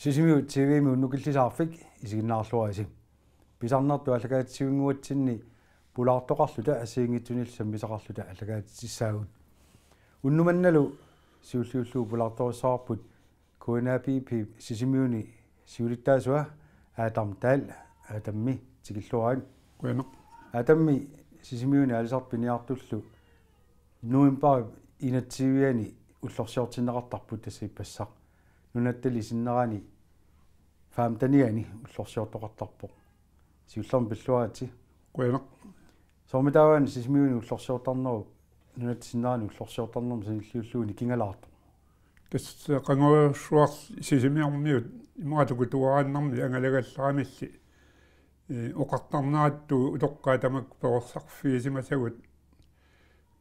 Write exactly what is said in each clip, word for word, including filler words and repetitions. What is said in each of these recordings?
Sisimiut T V-mi unnukillisaarfik isiginnaarluarisi. Pisarnertut aallakaatitsivinnguatsinni pulaartoqarluta assigiinngitsunillu sammisaqarluta aallakaatitsissaagut. Unnumannalu siulliullugu pulaartorissavarput K N A P P Sisimiuni siulittaasua Adam Dahl. Adammi tikilluarit. Qujanaq. Adammi Sisimiuni aalisartut piniartullu novembarip enogtyve-ani ullorsiortinneqartarput, tassa ippassaq nunattali sinnerani femteniani ullorsiortoqartarpoq. Siullermik pilluaritsi. Qujanaq. Soormitaava Sisimiuni ullorsiortarnerup, nunatta sinnerani ullorsiortarnermut sanilliullugu nikingalaartoq? Tassa qangoruarsuarli Sisimiormiut immaqa takutuaraannarmi angalagallaramilli, ee, oqartarneratut utoqqaat tamakku perorsarfigisimasagut.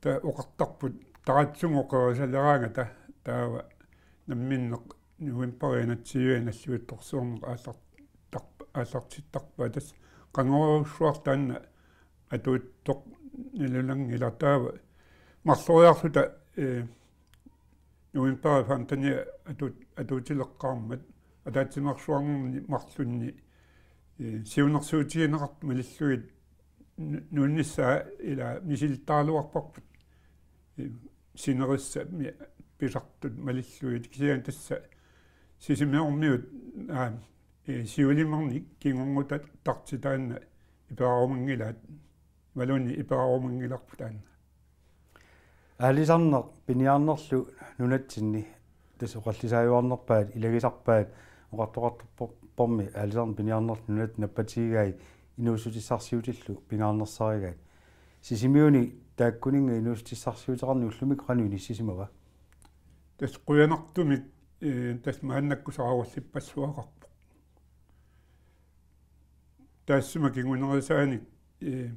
Taava oqartarput taratsunngoq qerisaleraangata, taava namminneq novembarip enogtyve-ani nalliuttorsiorneq aallartarp-, aallartittarpaa. Tassa qangoruarsuarli taanna atuuttoq nalunanngilaq. Taava marloriarluta, ee, novembarip femteniani atu-, atuutileqqaarmat ataatsimeersuarnerni marlunni, ee, siunnersuutigineqartut malillugit nu-, nuunnissaa ila misilittaraluarparput, ee, sinerissami pisartut malillugit, kisianni tassa Sisimiormiut, aa, ee, siulimernik kingornutartut taanna iperaarumanngilaat, imaluunniit iperaarumanngilarput taanna. Aalisarneq piniarnerlu nunatsinni, tassa oqallisaajuarnerpaat, ilagisarpaat, oqartoqartarpormi aalisarneq piniarnerlu nunatsinni nappatigigai inuussutissarsiutillu pingaarnersarigaat. Sisimiuni taakkuninnga inuussutissarsiuteqarneq ullumikkut qanoq inissisimava? Tassa qujanartumik, ee, tassa maannakkut saarullippassuaqarpoq. Taassuma kingunerisaanik, ee,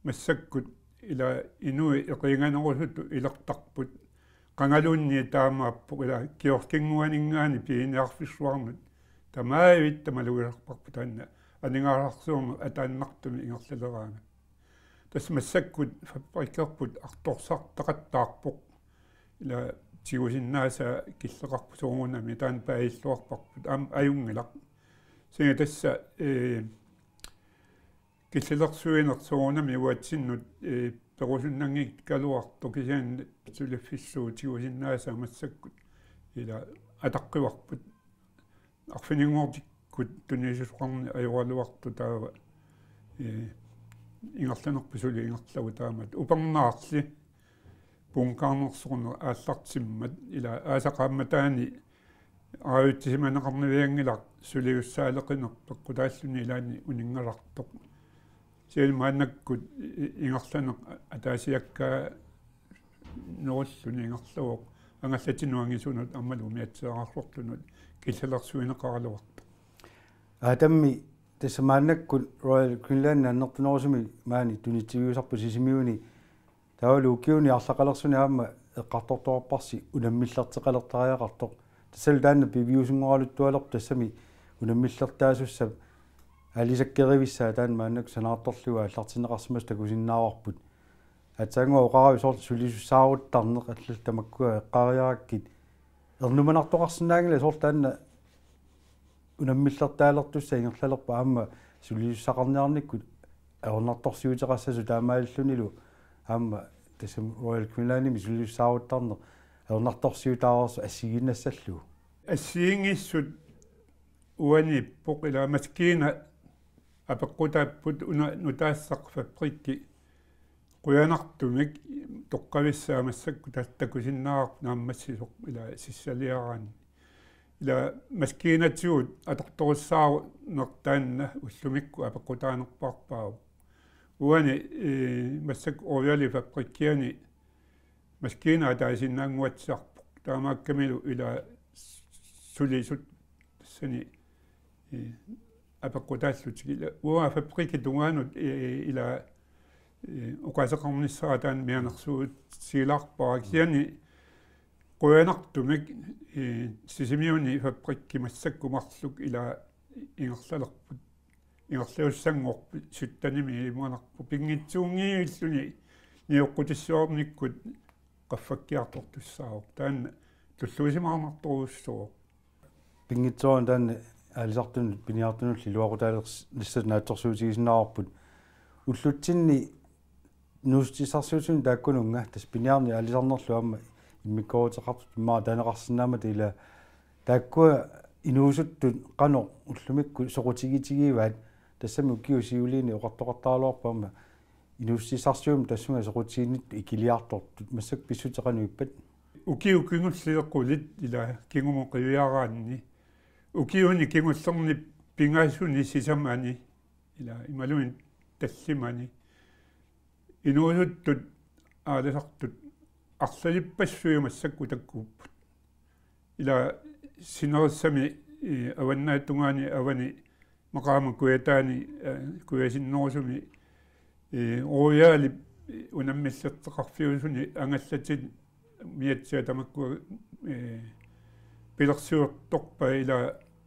massakkut ila inuit eqiinganerusutut ilertarput, qangaluunniit taamaappoq, ila kioskinnguaninngaanniit piiniarfissuarnut tamaavitta malugisarparput taanna aningaasarsiorneq ataannartumik ingerlaleraangat. Tassa massakkut fabrikkerput artorsartaqattaarpoq. Ila tigusinnaasaa killeqarpoq soorunami, taanna paajilluarparput, aamma ajunngilaq. Kisianni tassa, ee, killilersuineq soorunami uatsinnut, ee, perusunnanngikkaluartoq, kisianni suliffissuup tigusinnaasaa massakkut ila ataqqivarput. Arfininngortikkut tunisisoqarneq ajoraluartoq taava, ee, ingerlanerput suli ingerlavoq taamatut. Upernaarli bunkernersorneq aallartimmat, ila aasaq qaammataani aajutisimaneqarnavianngilaq sulisussaaleqineq peqqutaalluni ilaanni uninngasartoq. Kisianni maannakkut i-, ingerlaneq ataasiakkaanerulluni ingerlavoq, angallatinut angisunut aammalu umiatsiaararsortunut killilersuineqaraluartoq. Adammi, tassa maannakkut Royal Greenlandip annertunerusumik maani tunitsiviusarput Sisimiuni, taavalu ukiuni arlaqalersuni aamma eqqartortuarparsi unammillerteqalertariaqartoq. Tassalu taanna piviusunngoraluttualerpoq, tassami unammillertaasussap aalisakkerivissaa taanna maannakkut sanaartorlugu aallartinneqarsimasoq takusinnaavarput. Aatsaannguaq oqaravit soorlu sulisussaaruttarneq, allallu tamakkua eqqaariarakkit, ernumanartoqarsinnaanngilaq soorlu taanna unammillertaalertussaq ingerlalerpoq aamma sulisussaqarniarnikkut ajornartorsiuteqassasut, taamaalillunilu aamma tassami Royal Greenlandimi sulisussaaruttarneq ajornartorsiutaareersoq assigiinnassallugu? Assigiinngissut uaniippoq, ila maskiina apeqqutaapput, una nutaassaq fabrikki qujanartumik toqqavissaa massakkut ta-, takusinnaavarput naammassisoq ila sissaliaraanni. Ila maskiinatigut atortorissaaruneq taanna ullumikkut apeqqutaanerpaarpaavoq. Uani, ee, massakkut Royalip fabrikkiani maskiina ataasiinnaannguatsiarpoq. Taamaakkamilu ila sulisut tassani, ee, apeqqutaallutik. Ila uanga fabrikkip tungaanut, ee, ila, ee, oqaaseqarnissara taanna mianersuutigilaarpara. Kisianni qujanartumik, ee, Sisimiuni fabrikki massakkut marluk ila ingerlalerput. Ingerlasussanngorput, syttenimi ilimanarpoq. Pinngitsuunngivilluni nioqqutissiornikkut qaffakkiartortussaavoq. Taanna tulluusimaarnartorujussuuvoq. Pinngitsoorani taanna aalisartunut piniartunullu iluaqutaalernissatut naatsorsuutigisinnaavarput. Ullutsinni inuussutissarsiutinut taakkununnga, tassa piniarneq aalisarnerlu aamma immikkooruteqartut immaqa taaneqarsinnaammata, ila taakkua inuusuttut qanoq ullumikkut soqutigitigivaat, tassami ukiut siuliini oqartoqartaraluarpoq aamma inuussutissarsiummik tassunga soqutiginnittut ikiliartortut, massakkut pissutsit qanoq ippat? Ukiut kingulliit qulit ila kingumut qiviaraanni, ukiuni kingullerni pingasuni sisamani ila imaluunniit tallimani inuusuttut aalisartut arlalippassuit massakkut takkuupput. Ila sinerissami, eh, avannaata tungaani avani maqaama kujataani, eh, kujasinnerusumi, eh, Royalip, eh, unammillerteqarfiusuni angallatit miatsiat tamakkua, eh, pilersiortorpaat ila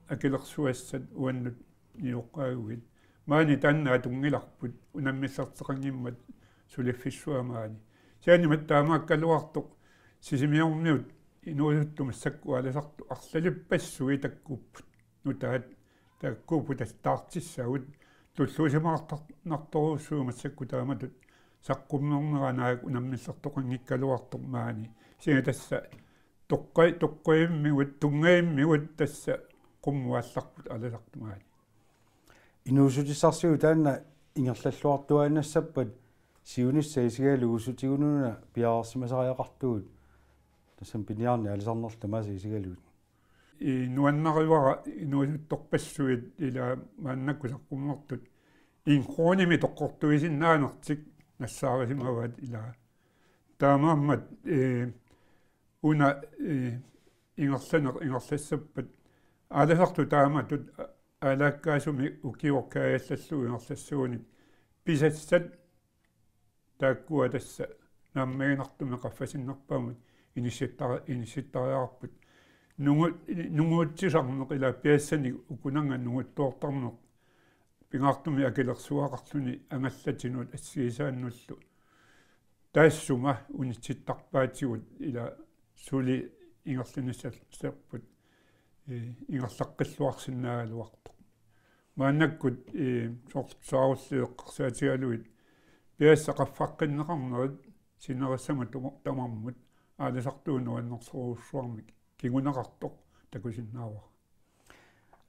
akilersugassat uannut nioqqaaguit. Maani taanna atunngilarput unammillerteqanngimmat suliffissuaq maani. Kisianni taamaakkaluartoq Sisimiormiut inuusuttut massakkut aalisartut arlalippassuit takkuupput. Nutaat takkuupput, tassa taartissagut, tulluusimaartarnartorujussuuvoq massakkut taamatut saqqummernerat naak unammillertoqanngikkaluartoq maani. Kisianni tassa toqqai-, toqqaimmigut, tunngavimmigut tassa qummut aallarput aalisartut maani. Inuussutissarsiutit taanna ingerlalluartuaannassappat siunissaq isigalugu sutigununa piareersimasariaqartugut, tassami piniarneq aalisarnerlu tamaasa isigalugit? Ii, nuannarivara inuusuttorpassuit ila maannakkut saqqummertut en kronimik toqqortuisinnaanertik nassaarisimavaat ila. Taamaammat, eh, una, eh, ingerlaneq ingerlassappat aalisartut taamatut a-, aalaakkaasumik ukioq kaajallallugu ingerlassagunik pisassat taakkua tassa naammaginartumik qaffasinnerpaamut inissittari-, inissittariaqarput. Nungu-, nunguutsisarneq ila piassanik ukunannga nunguttoortarneq pingaartumik akilersuaqarluni angallatinut assigisaannullu. Taassuma unitsittarpaatigut ila suli ingerlanissarput, eh, ingerlaqqilluarsinnaagaluartoq. Maannakkut, eh, soorlu saarulliit eqqarsaatigalugit piassat qaffaqqinneqarnerit sinerissami tuma-, tamarmut aalisartuut nuannersorujussuarmik kinguneqartoq takusinnaavara.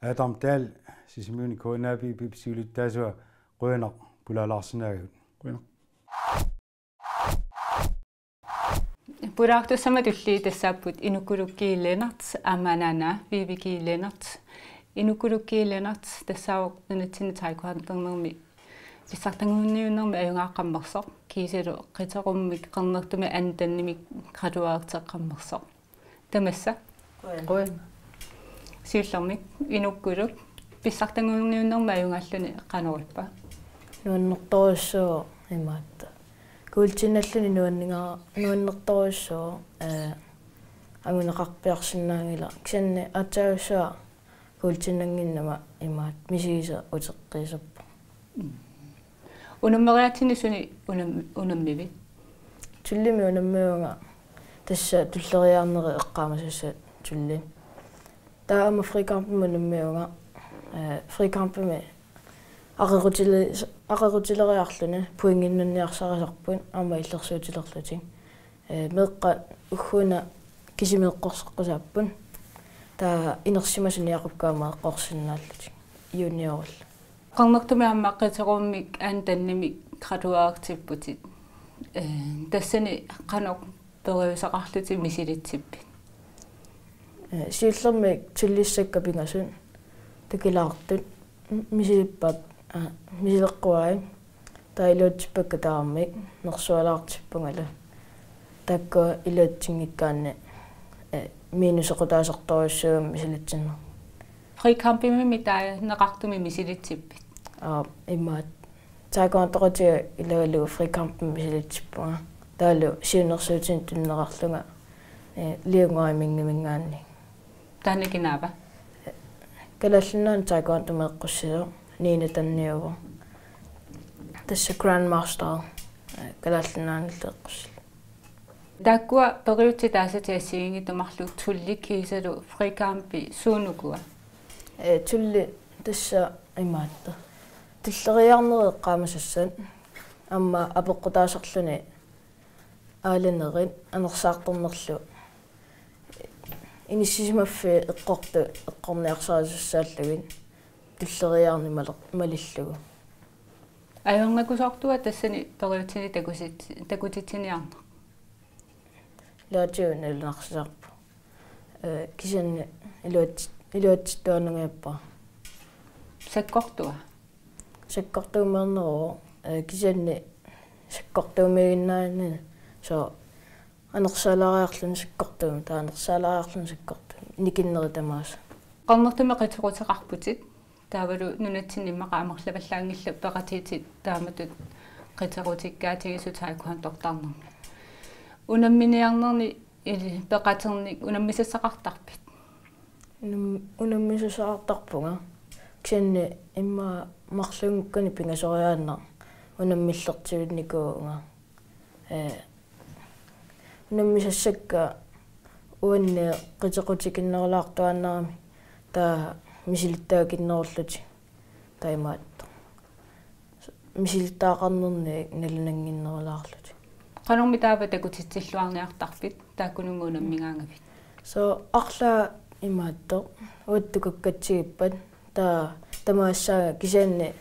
Adam Dahl, Sisimiuni K N A P P-p siulittaasua, qujanaq pulaalaarsinnaagavit. Qujanaq. Pulaartussammata tulliit tassaapput Inukkulu G. Lennert aamma anaanaa Vivi G. Lennert. Inukkulu G. Lennert tassaavoq nunatsinni taekwondoornermi pissartanngorniunnermi ajugaaqqammersoq, kiisalu qiterummik qernertumik andanimik gradueerteqqammersoq. Tamassa. Qujan. Qujan. Siullermik Inukkulu pissartanngorniunnermi ajugaalluni qanoq ippa? Nuannertorujussuuvoq imaattoq. Kuultiinnarluni nuanninga-, nuannertorujussuuvoq, eh, anguneqarpiarsinnaanngilaq. Kisianni aatsaarsuaq kuultiinnannginnama imaattoq misigisaq uteqqiisarpoq. Unammeriaatsinni suni unam-, unammivit? Tullimi unammivunga, tassa tulleriiaarneri eqqaamasassat tulliit. Taava aamma frikampimi unammivunga, eh, frikampimi aqequtili-, aqequtileriarluni pointinnunniarsarisarput aamma illersuutilerlutik. Eh, meeqqat ugguuna kisimi eqqorseqqusaapput. Taava inersimasut niaqukkaama eqqorsinnaallutik juniorillu. Qernertumik aamma qiterummik andanimik gradueertipputit. Eh, tassani qanoq periuseqarlutit misilitsippit? Eh, siullermik tullissakka pingasut takilaartut m-, misilippaat, ah, misileqquaat. Taava iluatsippakka tamarmik nersualaartippungalu. Taakku iluatsinngikkaanni, eh, minusequtaasartorujussuugamik misilitsinnera. Frikampimimi taaneqartumik misilitsippit? Aap, imaattoq. Taekwondoqatiga ilagalugu frikampimik misilitsippunga. Taavalu siunnersuutinik tunineqarlunga, eh, Liunnguaq Mingiminngaanniit. Taanna kinaava? Kalaallit Nunaanni taekwondomik eqqussisoq Nina Tanniuvoq. Tassa Grandmaster, eh, Kalaallit Nunaannillu eqqussillugu. Taakkua periutsit taasatit assigiinngitsut marluk Tulli kiisalu Frikampi suunukua? Ee, Tulli tassa imaattoq. Tulleriiaarnerit eqqaamasassat aamma apeqqutaasarluni aalanerit anersaartornerlu. Inissisimaffiit eqqortut eqqorniarsarisussaallugit tulleriiaarneq male-, malillugu. Ajornakusoortua tassani periutsinik takutit-, takutitsiniarneq? Ilaatigut nalunarsisaarpoq. Ee, kisianni iluatsi-, iluatsittuaannangajappara. Sakkortua? Sakkortuummeerneruvoq, ee, kisianni sakkortuummiiginnaanani, soorlu anersaalaariarluni sakkortuumik, taava anersaalaariarluni sakkortuumik, nikinnerit tamaasa. Qernertumik qiteruteqarputit, taavalu nunatsinni immaqa amerlavallaanngillat peqatigitit taamatut qiterutikkaatigisut taekwondortarnermi. Unamminiarnerni ili-, peqaternik unammisassaqartarpit? Unam-, unammisassaqartarpunga. Kisianni immaqa marlunngukkani pingasoriaannaq unammillertivinnikuuvunga. Ee, unammisassakka uanni qitequtikinnerulaartuaannarami taava misilittaakinnerullutik. Taamaattoq. Misilittagaqarnernik nalunannginnerulaarlutik. Qanormi taava takutitsilluarniartarpit taakkununnga unammigaangavit? Soorlu arlaat imaattoq. Uattut kakkatsigippat. Taava tamaassaanga kisianni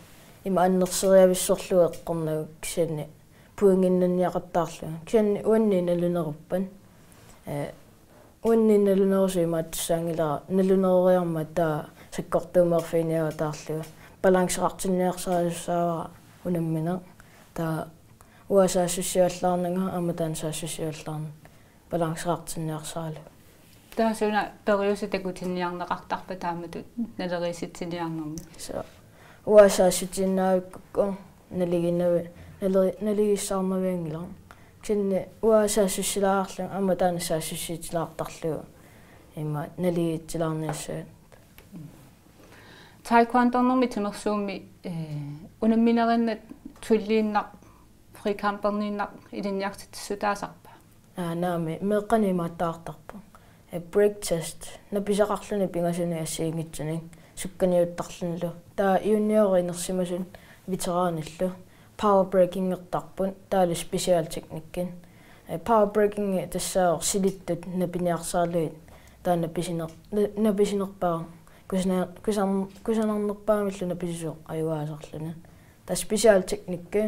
ima annerseriavissorlugu eqqornagu kisianni pointinnanniaqattaarlugu. Kisianni uanni naluneruppat. Ee, uanni nalunerusoq imaattussaanngilara, nalunereriarmat taava sakkortuummeerfiginiagataarlugu. Balanceqartinniarsarisussaavara unammineq. Taava uanga saassussivallaarnanga aamma taanna saassussivallaarnanga. Balanceqartinniarsaralugu. Taava suna periuseq takutinniarneqartarpa taamatut naleriissitsiniarnermi? Soorlu uanga saassutinnavikkukku naligiinnavi-, naleri-, naligiissaarnavianngilaq. Kisianni uanga saassussilaarlunga aamma taanna saassussilaartarlugu. Ima naligiitsilaarniassavat. Taekwondonermi timersuummi, ee, unamminerinnat tulliinnaq, frikamperniinnaq ilinniartitsissutaasarpa? Aa, naamik, meeqqanik imaattartarpoq. Ee, break test, napisaqarluni pingasunik assigiinngitsunik, sukkaniuttarlunilu. Taava juniorinersimasut veteranillu. Power breakingertarput, taavalu specialteknikkit. Ee, power breakingi tassaavoq silittut napiniarsaralugit. Taava napisineq-, na-, napisinerpaaq. Kusana-, kusan-, kusanarnerpaamillu napisusoq ajugaasarluni. Taava specialteknikki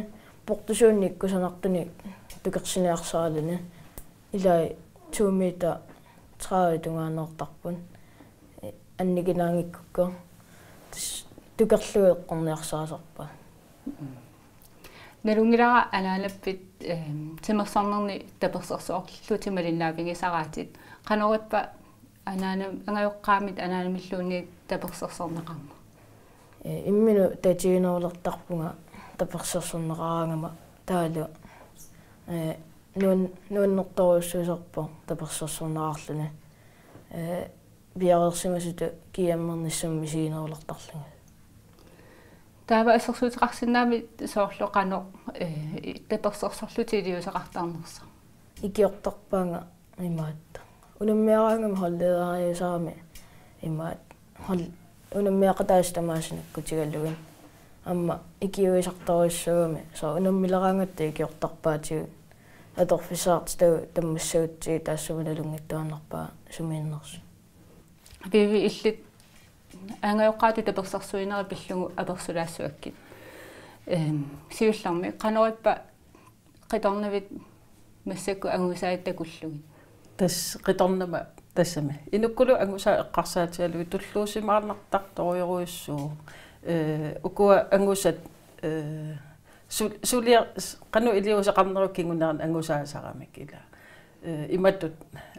portusuunnik kusanartunik tukersiniarsaraluni. Ilai to meter tredive tungaanneertarput. Annikinaanngikkukku. Tassa tukerlugu eqqorniarsarisarpaat. Nalunngilara anaanappit, ehm, timersornerni tapersersorlutit malinnaavigisaraatit. Qanorippa anaana-, angajoqqaamit anaanamilluunniit tapersersorneqarneq? Ee, imminut tatiginerulertarpunga tapersersorneqaraangama taavalu, ee, nuan-, nuannertorujussuusarpoq tapersersorneqarluni. Ee, piareersimasutut kiammernissamut misiginerulertarlunga. Taava assersuuteqarsinnaammat soorlu qanoq, ee, tapersersorlutit iliuuseqartarnersoq? Ikiortarpaanga imaattoq. Unammiaraangama holdlederiusarami imaattoq. Hold-, unammeqataasut tamaasa nakkutigalugit. Aamma ikiuisartorujussuugami. Soorlu unammileraangatta ikiortarpaatigut. Atorfissaqartitagut tammassagutsigit taassuma nalunngitsuararpaa sumiinnersut. Vivi, illit angajoqqaatut tapersersuinerit pillugu apersulaassuakkit. Ehm, siullermik, qanorippa qitornavit massakkut angusai takullugit? Tassa qitornama tassami. Inukkulu angusai eqqarsaatigalugit tulluusimaarnartartorujorujussuuvoq. Ee, ukua angusat, ee, Sul-, sulia-, s-, qanoq iliuuseqarnerup kingunerani angusaasaramik ila. Ee, imatut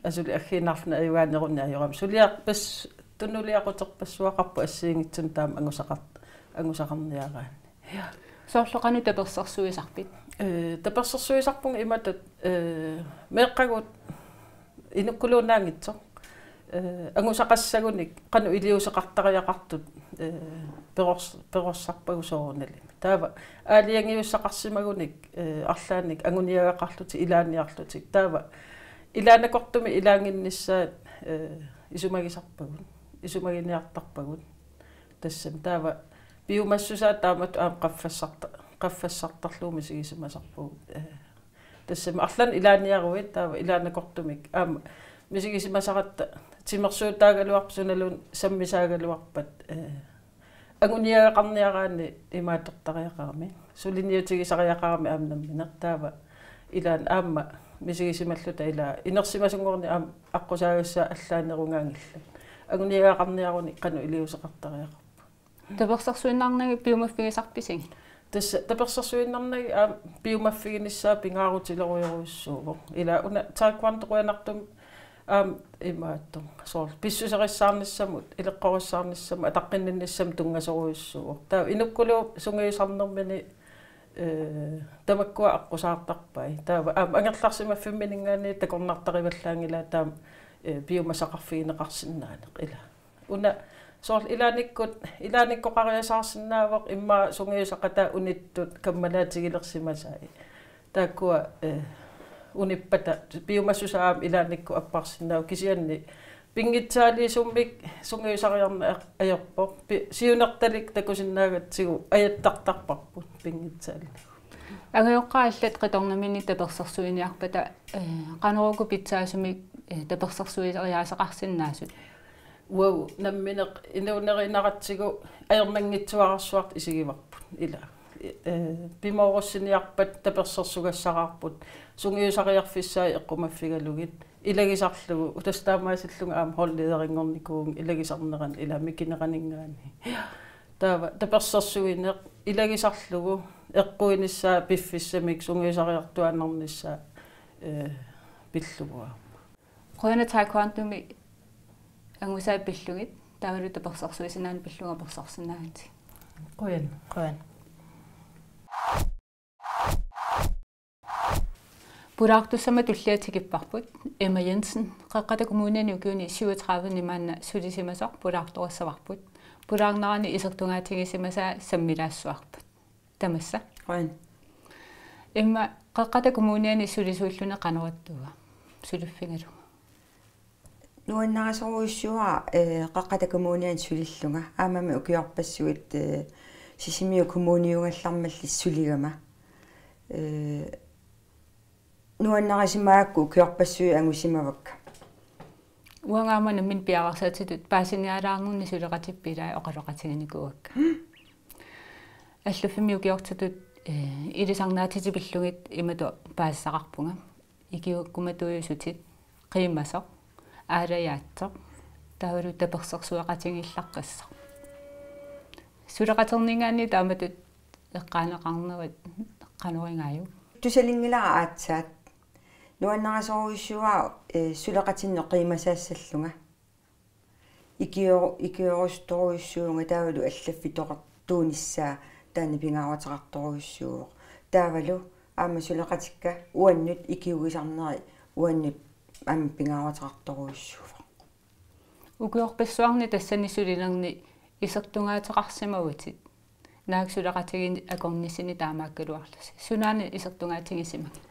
asuli aggiinnarluni ajugaanerunni ajorami. Suliarpas-, tunuliaquterpassuaqarpoq assigiinngitsunik taama angusaqart-, angusaqarniaraanni. Ja. Soorlu qanoq tapersersuisarpit? Ee, tapersersuisarpunga imatut, ee, meeqqagut inukkuluunnaanngitsoq. Ee, angusaqassagunik qanoq iliuuseqartariaqartut, ee, perors-, perorsarpagut soorunalimi. Taava aalajangiussaqarsimagunik, ee, arlaannik anguniagaqarlutik, ilaanniarlutik. Taava Ilaannakortumik ilaannginnissaat, eh, isumagisarpagut, isumaginiartarpagut. Tassami taava piumassusaat taamatut aamma qaffassarta-, qaffassartarlugu misigisimasarpugut. Eh, tassami arlaannik ilaaniaruit taava ilaannakortumik aamma misigisimasaratta timersuutaagaluarpat sunaluunniit sammisaagaluarpat, eh, anguniagaqarniaraanni imaattortariaqarami. Suliniutigisariaqarami aamma nammineq taava ilaanni aamma misigisimalluta ilaa inersimasunngornermi aamma aqqusaagassaat allaanerugaanngillat. Anguniagaqarniarunik qanoq iliuuseqartariaqarput. Tapersersuinnarnagit piumaffigisarpisigit? Tassa tapersersuinnarnagit aamma piumaffiginissaa pingaarutilerujorujussuuvoq. Ilaa una taekwondo qujanartumik aamma imaattoq. Soorlu pissuserissaarnissamut, ileqqorissaarnissamut, ataqqinninnissamut tunngasorujussuuvoq. Taava inukkulu sungiusarnermini, eh, tamakkua aqqusaartarpai. Taava aamma angerlarsimaffimmininngaanniit takornartarivallaanngilaat taama, eh, piumasaqarfigineqarsinnaaneq ilaa. Una soorlu ilaannikkut, ilaannikkoqariasaarsinnaavoq immaqa sungiusaqataat unittut kammalaatigilersimasai. Taakkua, eh, unippata piumassusaa aamma ilaannikkut apparsinnaavoq kisianni pinngitsaaliisummik sungiusariarneq ajorpoq. Pi-, siunertalik takusinnaagatsigu ajattartarparput pinngitsaaliinermut. Angajoqqaat allat qitornamini tapersersuiniarpata, eh, qanoruku pitsaasumik, eh, tapersersueriaaseqarsinnaasut? Uagut nammineq inuunerinaratsigu ajornanngitsuararsuartut isigivarput ilaa. Eh, pimoorussiniarpat tapersersugassaraarput sungiusariarfissaat eqqumaffigalugit ilagisarlugu, tassa taamaasillunga aamma holdlederinngornikuuvunga ilagisarnerani ilaa mikineraninngaanniit. Taava tapersersuineq ilagisarlugu eqquinissaa piffissamik sungiusariartuaannarnissaa, eh, pillugu aamma. Qujanaq taekwondomi angusaat pillugit, taavalu tapersersuisinnaaneq pillugit apersorsinnaagakkit. Qujan. Qujan. Pulaartussammat tulliat tikipparput. Emma Jensen, Qeqqata Kommuniani ukiuni syvogtredive-ni maanna sulisimasoq pulaartorissavarput. Pulaarnerani isertungaatigisimasaa sammilaassuarput. Tamassa. Qujan. Emma, Qeqqata Kommuniani sulisuulluni qanoq ittuua suliffigalugu? Nuannarisorujussuuara, eh, Qeqqata Kommuniani sulillunga. Aammami ukiorpassuit, eh, Sisimiut kommuniugallarmalli suligama. Eh, nuannarisimagakku ukiorpassuit angusimavakka. Uanga aamma nammineq piareersaatit paasinialaarnerni suleqatippit ilaa oqaloqatiginikuuakka. Allaffimmi ukiortutut, eh, ilisarnaatitit pillugit imatut paasisaqarpunga. Ikiuukkumatuujusutit, qiimasoq, aalajaatsoq, taavalu tapersersueqatigiillaqqissoq. Suleqaterninngaanniit taamatut eqqaaneqarnerit qanoq igaajuk? Tusalinngilara aatsaat. Nuannarisorujussuuara, eh, suleqatinnut qiimasaassallunga. Ikior-, ikiorusuttorujussuuvunga taavalu allaffitoqartuunissaa taanna pingaaruteqartorujussuuvoq. Taavalu aamma suleqatikka uannut ikiuisarneri uannut aamma pingaaruteqartorujussuuvoq. Ukiorpassuarni tassani sulinerni isertungaateqarsimavutit. Naak suleqatigiit akornisinik taamaakkaluarlusi? Sunaana isertungaatigisimagit?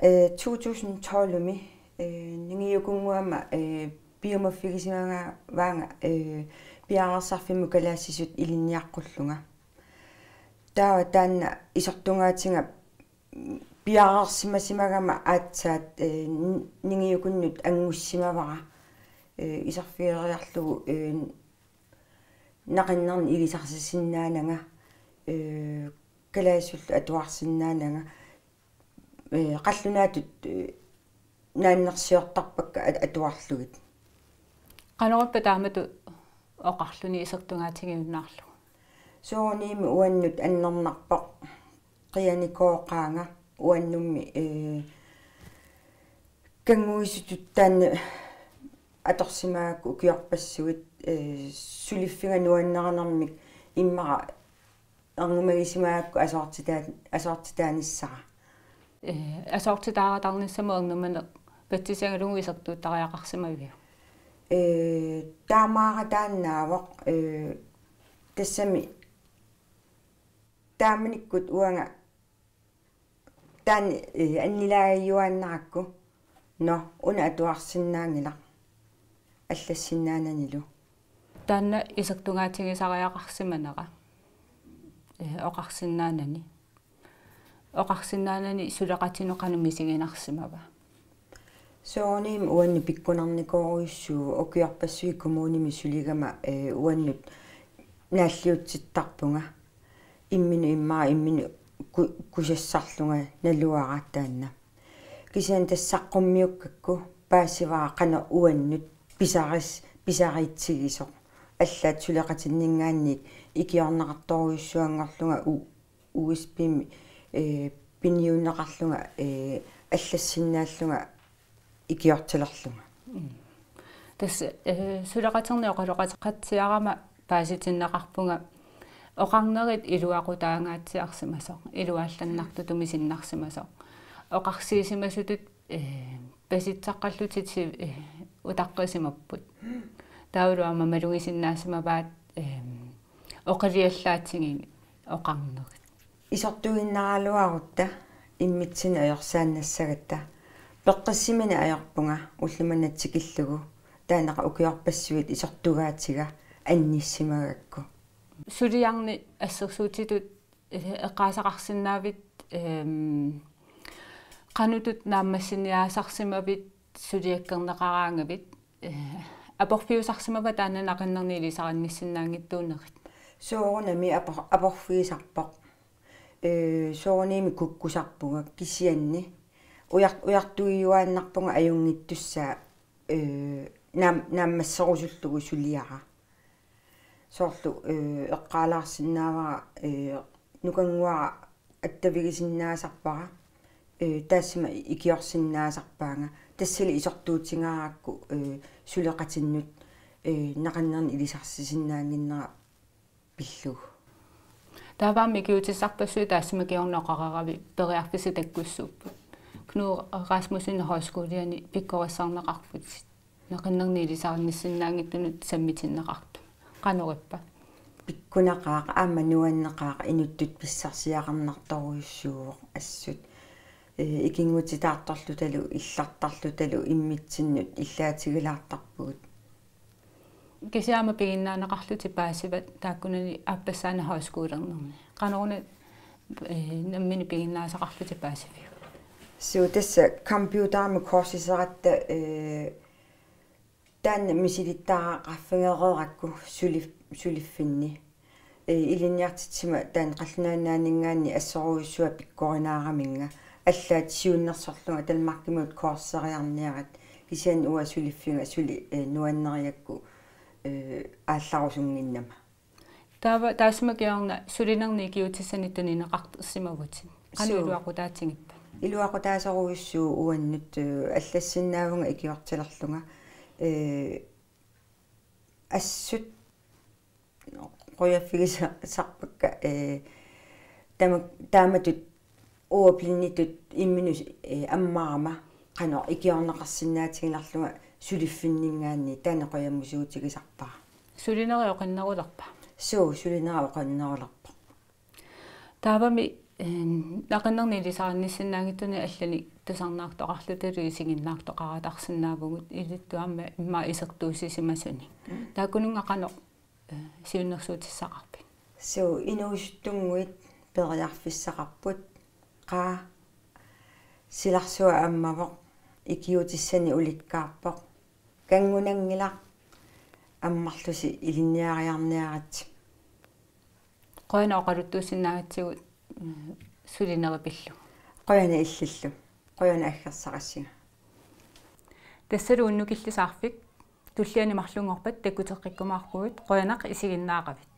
Eh, to tusind tolv-imi, eh, ningiukunnguama, eh, piumaffigisimagavaanga, eh, piareersarfimmut kalaallisut ilinniaqqullunga. Taava taanna isertungaatiga piareersimasimagama aatsaat, eh, n-, ningiukunnut angussimavara, eh, iserfigeriarlugu, eh, naqinnernik ilisarsisinnaananga, eh, kalaallisullu atuarsinnaananga, eh, qallunaatut, eh, naannersiortarpakka at-, atuarlugit. Qanorippa taamatut oqarluni isertungaatigiunnaarlugu? Soorunami uannut annernarpoq, qianikooqaanga uannummi, eh, kannguisutut taanna atorsimagakku ukiorpassuit, eh, suliffiga nuannarinermik immaqa ernumagisimagakku asoortitaa-, asoortitaanissara. Eh, asoortitaaratarnissamut ernumaneq patsisigalugu isertuuttariaqarsimaviuk? Eh, taamaarataannaavoq, eh, tassami taamanikkut uanga taanna, eh, annilaagajuaannarakku Nå, una atuarsinnaanngilaq. Allassinnaananilu. Taanna isertugaatigisariaqarsimanera. Eh, oqarsinnaanani. Oqarsinnaanani suleqatinut qanoq misiginarsimava? Soorunami uannut pikkunarnikoorujussuuvoq, ukiorpassuit kommunimi suligama, eh, uannut naalliutsittarpunga. Imminut immaqa imminut ku-, kusassarlunga naluara taanna. Kisianni tassa saqqummiukkakku paasivara qanoq uannut pisaris-, pisariitsigisoq. Allaat suleqatinninngaanniit ikiorneqartorujussuanngorlunga u-, U S B-mi, eh, piniunneqarlunga, eh, allassinnaallunga ikiortilerlunga. Mm. Tassa, eh, suleqaterneq oqaloqateqatsiarama paasitinneqarpunga oqarnerit iluaqutaangaatsiarsimasoq, iluallannartutut misinnarsimasoq. Oqarsiisimasutut, eh, pasitsaqqallutit si-, eh, utaqqisimapput. Taavalu aamma malugisinnaasimavaat, eh, oqiliallaatigineq oqarnerit. Isertuinnaraluarutta immitsinnut ajorsaannassagatta. Peqqissiminik ajorpunga ulloq manna tikillugu. Taannaqa ukiorpassuit isertugaatiga annissimagakku. Suliarneq assersuutitut, eh, eqqaasaqarsinnaavit, ehm, qanoq naammassiniaasarsimavit suliakkerneqaraangavit, eh, aporfiusarsimava taanna naqinnernik ilisarinnissinnaanngitsuunerit? Soorunami apor-, aporfigisarpoq. Eh, soorunami kukkusarpunga kisianni ujar-, ujartuiuaannarpunga ajunngitsussaa, eh, naam-, naammasserusullugu suliara. Soorlu, eh, eqqaalaarsinnaavara, eh, nukannguara attavigisinnaasarpara, eh, taassuma ikiorsinnaasarpaanga. Tassali isertuutigaarakku, eh, suleqatinnut, eh, naqinnernik ilisarsisinnaannginnera pillugu. Taava aamma ikiuutissarpassuit taassuma kingorna oqareeravit periarfissat takkussuupput. Knud Rasmussen Højskoliani pikkorissarneqarputit. Naqinnernik ilisarinnissinnaanngitsunut sammitinneqartut. Qanorippa? Pikkunaqaaq, aamma nuanneqaaq, inuttut pissarsiaqarnartorujussuuvoq assut. Eh, ikinngutitaartorlutalu, illartarlutalu, immitsinnut illaatigilaartarpugut. Kisianni aamma piginnaaneqarlutit paasivat taakkunani aappassaani højskolernerni. Qanoruna, eh, nammineq piginnaasaqarlutit paasiviuk? Suu, tassa computerimi kursuseratta, eh, taanna misilittagaqarfigereerakku sulif-, suliffinni. Eh, ilinniartitsisima taanna qallunaat nunaanninngaanniit assorujussuaq pikkorinaaraminnga. Allaat siunnersorlunga Danmarkimut kursuseriarniarit, kisianni uanga suliffiga suli, eh, nuannerigakku, eh, aallarusunnginnama. Taava taassuma kingorna sulinerni ikiuutissanik tunineqarsimavutit. Qanoq Suu. iluaqutaatigippat? Iluaqutaasorujussuuvoq uannut, eh, allassinnaavunga ikiortilerlunga. Eh, assut qujaffigisarpakka, eh, tama-, taamatut ordblinditut imminut, eh, ammarama qanoq ikiorneqarsinnaatigilerlunga suliffinninngaanniit taanna qujamusuutigisarpara. Sulinerit oqinnerulerpa? Suu, sulinerit oqinnerulerpoq. Taavami, eh, naqinnernik ilisarinnissinnaanngitsunik allanik tusarnaartoqarlutalu isiginnaartoqaratarsinnaavugut, ilittut aamma immaqa isertuussisimasunik. Mm. Taakkununnga qanoq, eh, siunnersuutissaqarpit? Suu, inuusuttunnguit periarfissaqarput, qaa silarsuaq ammavoq, ikiuutissanik ulikkaarpoq, kanngunanngilaq, ammarlusi ilinniariarniaritsi. Qujanaq oqaluttuussinnaagatsigut, mm, sulinerit pillugu. Qujanaq illillu. Qujanaq aggersaqassinga. Tassalu unnukillisaarfik, tulliani marlunngorpat takkuteqqikkumaarpugut, qujanaq isiginnaaravit.